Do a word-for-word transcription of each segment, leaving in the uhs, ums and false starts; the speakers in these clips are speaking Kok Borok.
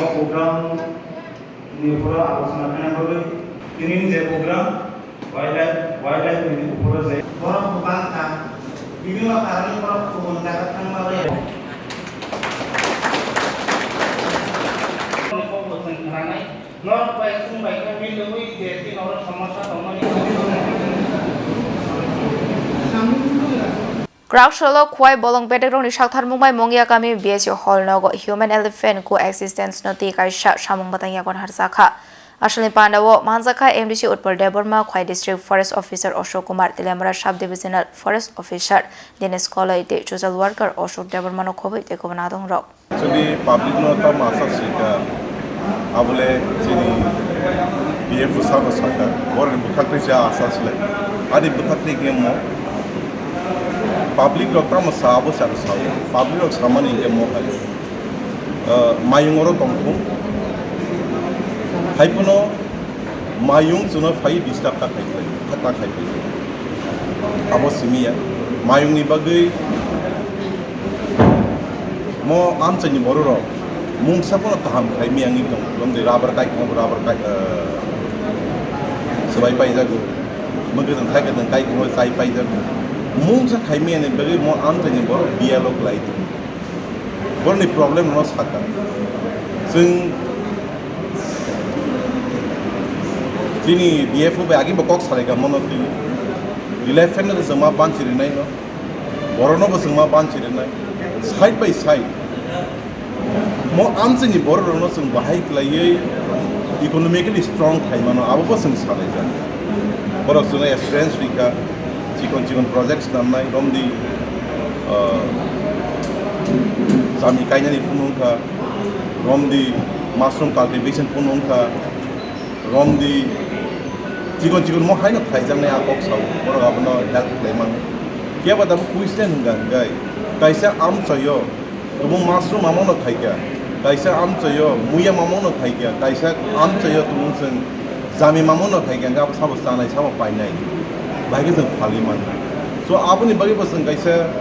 Program ni uporo alochona khaina bagwi tini je program wildlife, wildlife ni uporo je borok bangkha, bibinno karon ni borok kubun jaga thangma bai. Norok bai chwng bai khe milwi je tini oro somosya tongmani. Kraksalo Khwai bolong bedekrokni saktharmung bai Mongya kami B S C hall nogo Human Elephant Coexistence no twi kaisa samung bwtang yakon harjakha. Asalni pandao manjakha M D C Utpal Debbarma, Khwai District Forest Officer Ashok Kumar, Teliamura Sub Divisional Forest Officer Dinesh Koloi tei social worker Ashok Debbarma no khobwi tei kubun adongrok. Actually, public no tamo asa sika, abole chini B F O sabo saka, borni bwkhak tei ja asa sile. Ani bwkhak tei khe mo, public rok tamo sa abo sa sa, public rok samani khe mo hai. Ah, mayung oro tongkhu, hai phano mayung chwngno phai disturb ta khai phai, ta khai phai. Abo simi ya, mayungni bagwi mo amchaini bororok mungsa phano kaham khai miyangwi tong, tongdi rubber kai, rubber kai, eh, swbai paijago, mwkhwtwng thai kwtwng kai, chai paijago, mungsa khai miyani bagwi mo amchaini borok biyalo kwlai tong. Borokni problem no saka. Chwng chini B F O bai agi bo kok salai ka mono twi. Elephant no chwng ma banchi rinai no. Borok no bo chwng ma banchi rinai. Side by side. Mo amchini borok rok no chwng bahai kwlaiwi economically strong khai mano abo bo chwng salai jak. Borok chwngno assurance rikha, chikon chikon projects namnai, romdi, ah, chami kainani phunukha, romdi mushroom cultivation phunukha, romdi chikon chikon mo haino khlaijaknai a kok sao, borok abono help khlai mano. Phiya ba tabuk question hwnkha hwnkhe, kaisa amchoyo Tumung mushroom mamung no khaikha, kaisa amchoyo muya mamung no khaikha, kaisa amchoyo tumung chwng jami mamung no khaikha, hwnkhe abo sabo chanai, sabo painai, bahai khe chwng phalwi mankha. So, aboni bagwi bo chwng kaisa,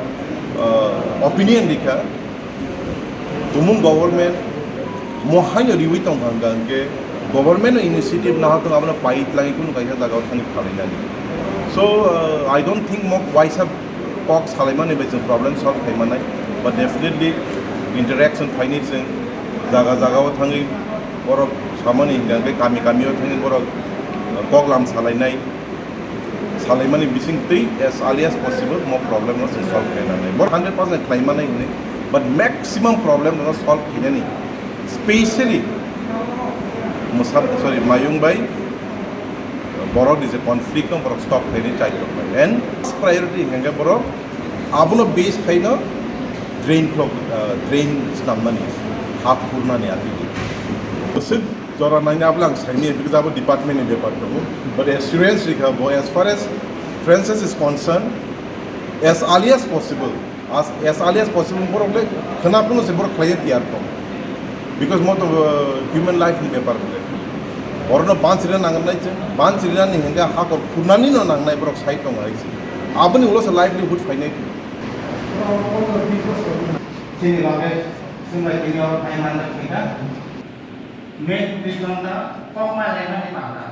uh, opinion rikha, tumung government mo haino riwi tongkha hwnkha hwnkhe government no initiative nahartong abono pai twlangwi kunu kaisa jagao thangwi phalainani. So, uh, I don't think mo waisa kok salaimani bai chwng problem solve khai manai, but definitely interaction phaini chwng jaga jaga o thangwi borok samani hwnkha hwnkhe kami kami o thangwi borok kok lam salainai, salaimani bising twi as early as possible mo problem no chwng solve khai nanai. Borok hundred percent khlai manai hwnwi, but maximum problem no solve khainani specially mwsa, sorry, mayung bai borok ni je conflict no borok stop khainai chai tongmani. And priority hwnkhe borok abono base khaino drain clog, ah, drain snamnani, ha khurnani ati. Bwswk jora naina abla ang saimanya, because abo department ni bepar tongo. But assurance rikha bo, as far as Francis is concerned, as early as possible, as, as early as possible, borok le khwna phano se borok khlaiya tiyar tong. Because mo to, uh, human life ni bepar bole. Borokno banchirina nangnai se, banchirinani hwnkhe hakor khurnani no nangnai borok sai tongo hai se. Aboni ulo se livelihood phainai. Chini bagwi chwng bai tini o phai manjak thwikha. Main reason da kok ma lenani panda.